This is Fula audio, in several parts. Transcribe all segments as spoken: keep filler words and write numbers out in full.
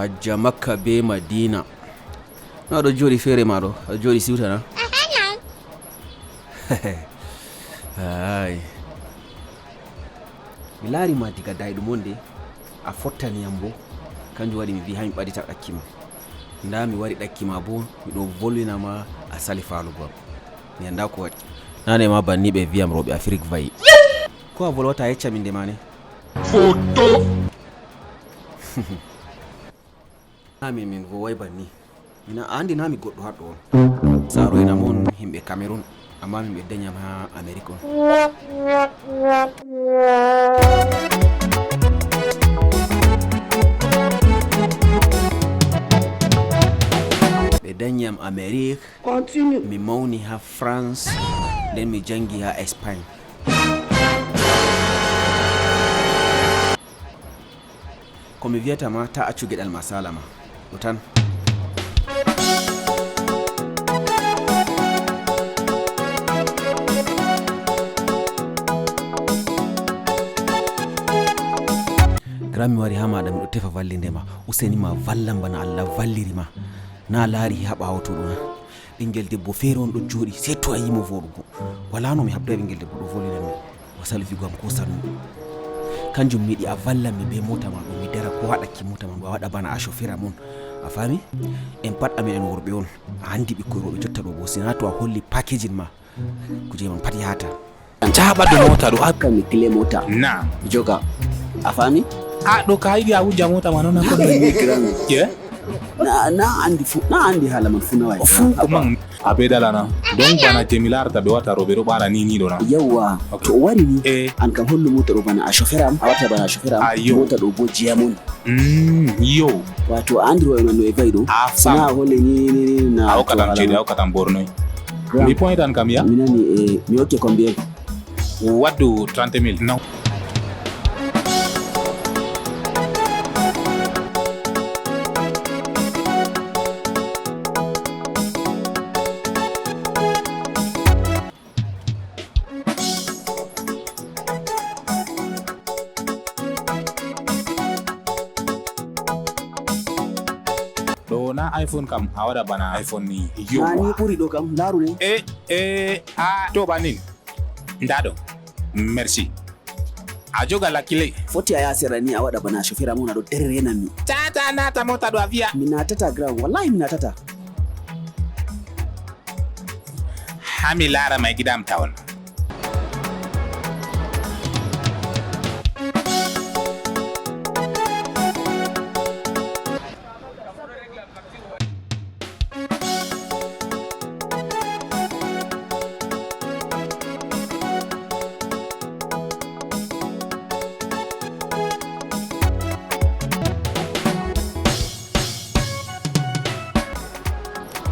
Hajja Makka be Madina. Na ɗo jooɗi feere ma ɗo, a jooɗi siwtana? Ay. Mi laari ma diga dayɗum on de, a fottani yam bo. Kanjum waɗi mi vi ha mi ɓadita ɗakki ma. Nda mi wari ɗakki ma bo, miɗo volwina ma a sali faalugo am. Mi anda ko waɗi. Nane ma banni ɓe viyam rooɓe Afrik vayi. Ko a volwata yecca min de mane? Foto. Amin min voway banni. Mina a andi na mi goɗɗo haɗɗo on. Saroyna mon himɓe Cameroun, amma min ɓe danyam ha Amerique on. Ɓe danyam Amerique. Continue. Mi mawni ha France, nden mi jangi ha Espagne. Ko mi viyata ma, ta accu geɗal ma sala ma. Ɗo tan. Gram mi wari ha maɗa miɗo tefa vallinde ma. Useni ma vallam bana Allah valliri ma. Na laari ha ɓawo to ɗo na. Ɓingel debbo feere on ɗo jooɗi, sey to a yimo voɗugo. Wala no mi habda ɓingel debbo ɗo volina mi. O sali figo am ko sannu. Kanjum mi yiɗi a vallan mi be mota ma ɗo, mi dara ko haɗaki mota ma ɗo, a waɗa bana a chauffeur am on. A faami? En pat amin en worɓe on. A andi ɓikkoy rooɓe jotta ɗo bo, sina to a holli packaging ma. Kuje man pat yahata. Jaɓa do mota ɗo. Hokka mi clé mota. Na. Joga. A faami? A ɗo ka yiɗi a wujja mota ma non ko. Ye? Na, na andi fu, na andi hala man fu na wayi. Fu ko man. A be dalana. Don bana jemi larata ɓe wata roɓe ɗo ɓara ni ni ɗo na. Yawwa. Ok. To o wari ni. Eh. An kam hollu mota ɗo bana a chauffeur am, a wata bana a chauffeur am. Ayo. Mota ɗo bo jeyam on. Mm, yo. Wato a andi roɓe man no e vayi ɗo. A fam. Sina a holle ni, ni, ni, na. A hokkatam cede, a hokkatam bornoy. Gram. Mi point an kam ya. Mi nani, eh, mi hokke combien? Waddu trente mille. Non. Ɗo na iPhone kam a waɗa bana iPhone ni. Yo. Na ni ɓuri ɗo kam, laru ni. E, e, a, to banin. Nda ɗo. Merci. A joga la clé. Foti a yaha sera ni a waɗa bana chauffeur am on a ɗo terrena mi. Tata nata mota ɗo a viya. Mi natata gram, wallahi mi natata. Ha mi laara mai gidam tawon.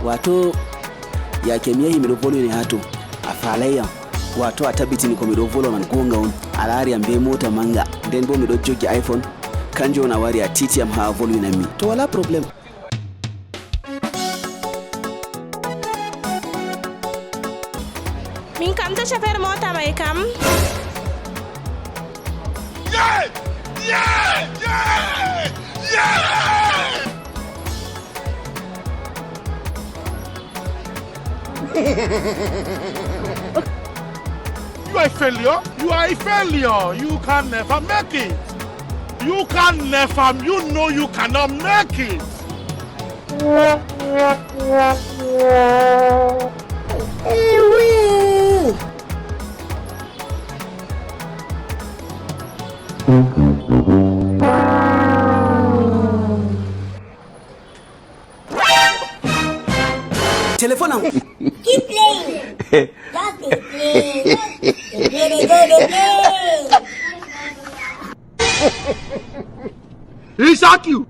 Wato, yaake mi yahi miɗo volwine haa to, a faalay yam. Wato, a tabbitini ko miɗo volwa man goonga on. A laari yam bee moota mannga, nden boo miɗo joggi iPhone. Kanjum on a wari a tiiti yam haa a volwinan mi. To, walaa problème. Min kam, to chauffeur moota may kam. You are a failure. You are a failure. You can never make it. You can never, you know you cannot make it. Téléphone am. Keep playing. Just dey play. Dey play, dey go, dey play. He shock you.